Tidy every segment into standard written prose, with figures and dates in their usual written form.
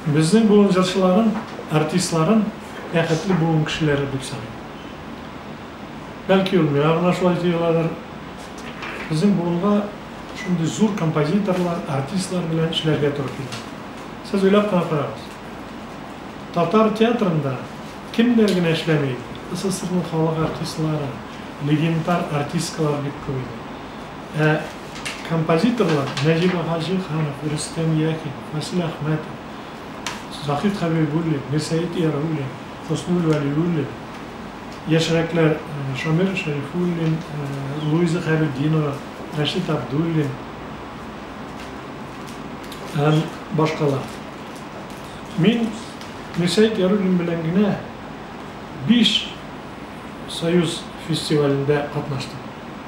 Безнең буын җырчыларын, артистларын бәхетле буын кешеләре дип саныйм. Бәлки ул миңа гына шулай тоеладыр. Безнең буынга шундый зур композиторлар, артистлар белән эшләргә туры килде. Сез уйлап кына карагыз. Татар театрында кемнәр генә эшләми иде? СССРның халык артистлары, легендар артисткалар бик күп иде. Ә композиторлар Нәҗип ага Җиһанов, Рөстәм Яхин, Васил Әхмәтов, Заһид Хәбибуллин, Мирсәет Яруллин, Хөснуль Вәлиуллин, яшьрәкләр Шамил Шәрифуллин, Луиза Хәйретдинова, Рәшит Абдуллин һәм башкалар. Мин Мирсәет Яруллин белән генә 5 Союз фестивалендә катнаштым.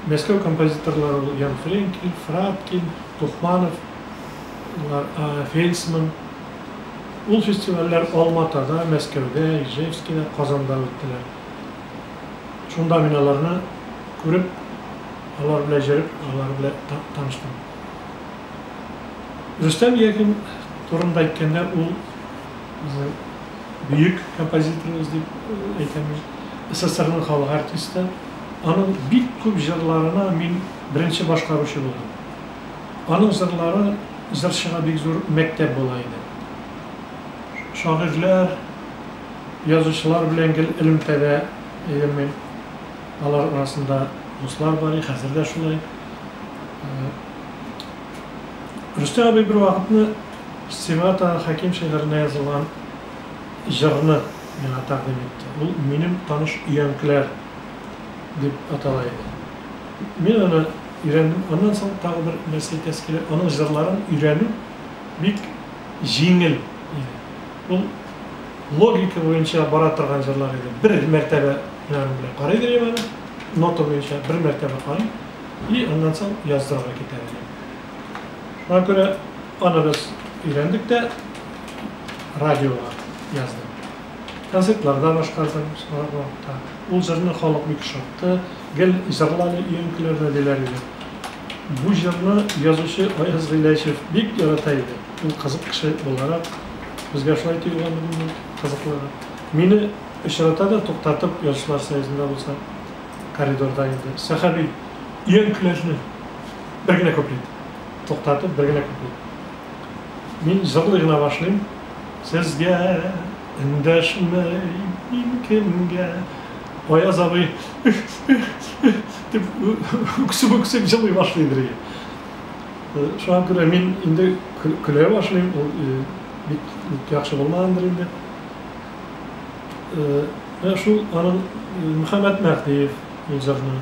Мәскәү композиторлары ул Ян Френкель, Фраткин, Тухманов, Фельсман. Ул фестивальләр Алма-Атада, Мәскәүдә, Ижевскида, Казанда үттеләр. Шунда мин аларны күреп, алар белән җөреп, алар белән таныштым. Рөстәм Яхин турында әйткәндә, ул безнең бөек композиторыбыз дип әйтәм мин. СССРның халык артисты. Аның бик күп җырларына мин беренче башкаручы булдым. Аның җырлары җырчыга бик зур мәктәп була иде. Шагыйрьләр, язучылар белән гел элемтәдә идем мин. Алар арасында дуслар бар, хәзер дә шулай. Рөстәм абый бер вакытны Сибгат ага Хәким шигыренә язылган җырны миңа тәкъдим итте. Ул Минем таныш өянкеләр дип атала иде. Мин аны өйрәндем. Аннан соң тагы бер нәрсә әйтәсе килә. Аның җырларын өйрәнү бик җиңел иде. Ул логика буенча бара торган җырлар иде. Бер мәртәбә мин аның белән карый идем аны, нота буенча бер мәртәбә карыйм и аннан соң яздырырга китә идем. Шуңа күрә аны без өйрәндек тә радиога яздым. Концертларда башкардым соңрак вакытта. Ул җырны халык бик ошатты. Гел җырла әле өянкеләрне диләр иде. Бу җырны язучы Аяз Гыйләҗев бик ярата иде. Ул кызык кеше буларак, безгә шулай тоелгандыр инде, кызыклыгы. Мине очрата да туктатып, Язучылар союзында булса, коридорда инде, Сәхәби, өянкеләрне бер генә куплет. Туктатып, бер генә куплет. Мин җырлый гына башлыйм. Сезгә эндәшмәй мин кемгә? Аяз абый дип үксеп-үксеп җылый башлыйдыр иде. Шуңа күрә мин инде көлә башлыйм. Ул бик бик яхшы булмагандыр инде. Менә шул аның Мөхәммәт Мәһдиев ул җырны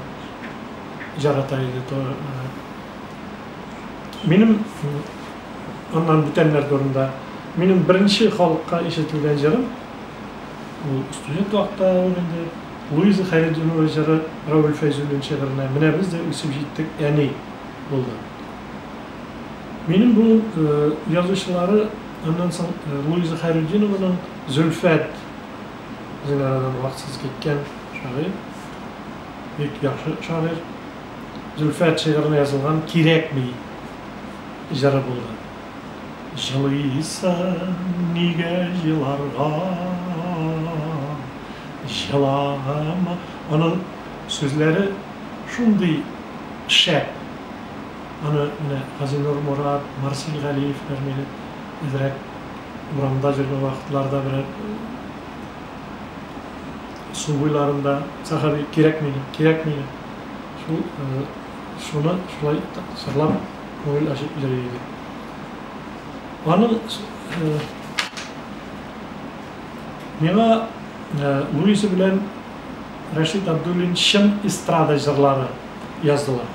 җарата иде. Минем аннан бүтәннәр турында минем беренче халыкка ишетелгән җырым ул студент вакытта ук инде Луиза Хәйретдинова җыры Равил Фәйзуллин шигыренә Менә без дә үсеп җиттек, әни булды. Минем бу язучылары аннан соң Луиза Хәйретдинованың Зөлфәт безнең арадан вакытсыз киткән шагыйрь, бик яхшы шагыйрь. Зөлфәт шигыренә язылган Кирәкми җыры булды. Җылыйсың, нигә җыларга? Җылама. Аның сүзләре шундый шәп. Аны менә Газинур Морат, Марсель Галиевләр мине әзрәк урамда йөргән вакытларда берәр су буйларында Сәхәби кирәкми, кирәкми. Шул шуны шулай җырлап күңел ачып йөри идек. Аның миңа Луиза белән Рәшит Абдуллин чын эстрада җырлары яздылар,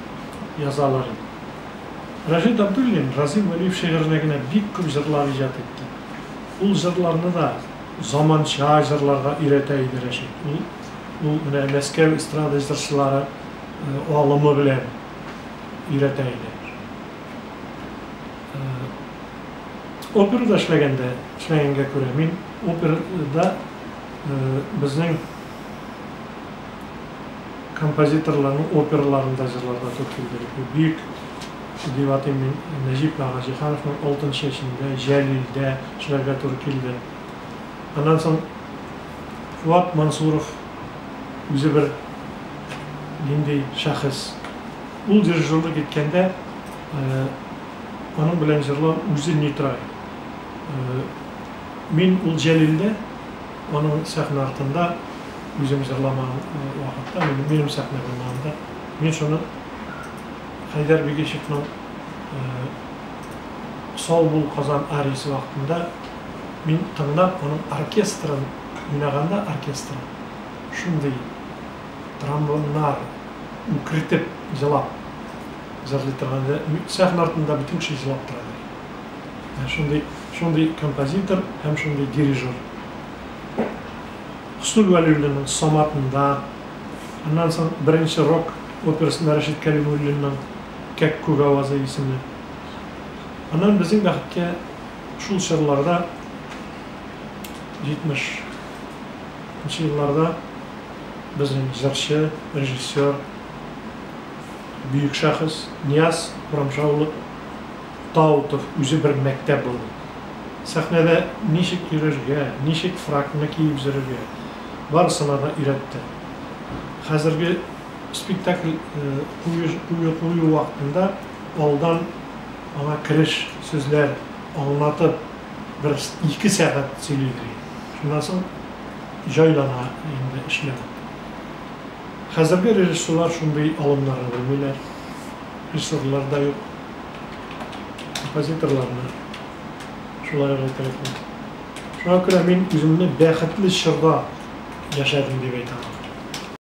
язалар иде. Рәшит Абдуллин Разим Вәлиев шигыренә генә бик күп җырлар иҗат итте. Ул җырларны да заманча җырларга өйрәтә иде Рәшит. Ул, ул менә Мәскәү эстрада җырчылары алымы белән өйрәтә иде. Операда эшләгәндә, эшләгәнгә күрә, мин операда безнең композиторларның операларында җырларга туры килде. Бөек дип атыйм мин, Нәҗип ага Җиһановның Алтын чәчендә, Җәлилдә эшләргә туры килде. Аннан соң Фуат Мансуров үзе бер нинди шәхес. Ул дирижерлык иткәндә, аның белән җырлау үзе ни тора. Мин ул Җәлилдә, аның сәхнә артында үзем җырламаган вакытта, минем сәхнә булмаганда, мин шуны Хәйдәр Бигичевның Сау бул, Казан ариясе вакытында мин тыңлап, аның оркестрын уйнаганда оркестры шундый тромбоннар үкертеп җылап җырлый торган иде. Сәхнә артында бөтен кеше җылап тора иде. Менә шундый, шундый композитор һәм шундый дирижер. Хөснул Вәлиуллинның Саматында, аннан соң беренче рок операсында Рәшит Кәлимуллинның Кәккүк авазы исемле. Аннан безнең бәхеткә шул чорларда, 70 нче елларда безнең җырчы, режиссер, бөек шәхес Нияз Курамша улы Таутов үзе бер мәктәп булды. Сәхнәдә ничек йөрергә, ничек фракны киеп җөрергә, барысына да өйрәтте. Хәзерге спектакль кую кую кую вакытында алдан аңа кереш сүзләр аңлатып бер ике сәгать сөйлидер. Шуннан соң җайлана инде эшләү. Хәзерге режиссерлар шундый алымнарны белмиләр. Режиссерлар да юк. Композиторларны шулай ук әйтергә кирәк. Шуңа күрә мин үземне бәхетле чорда яшәдем дип әйтә алам.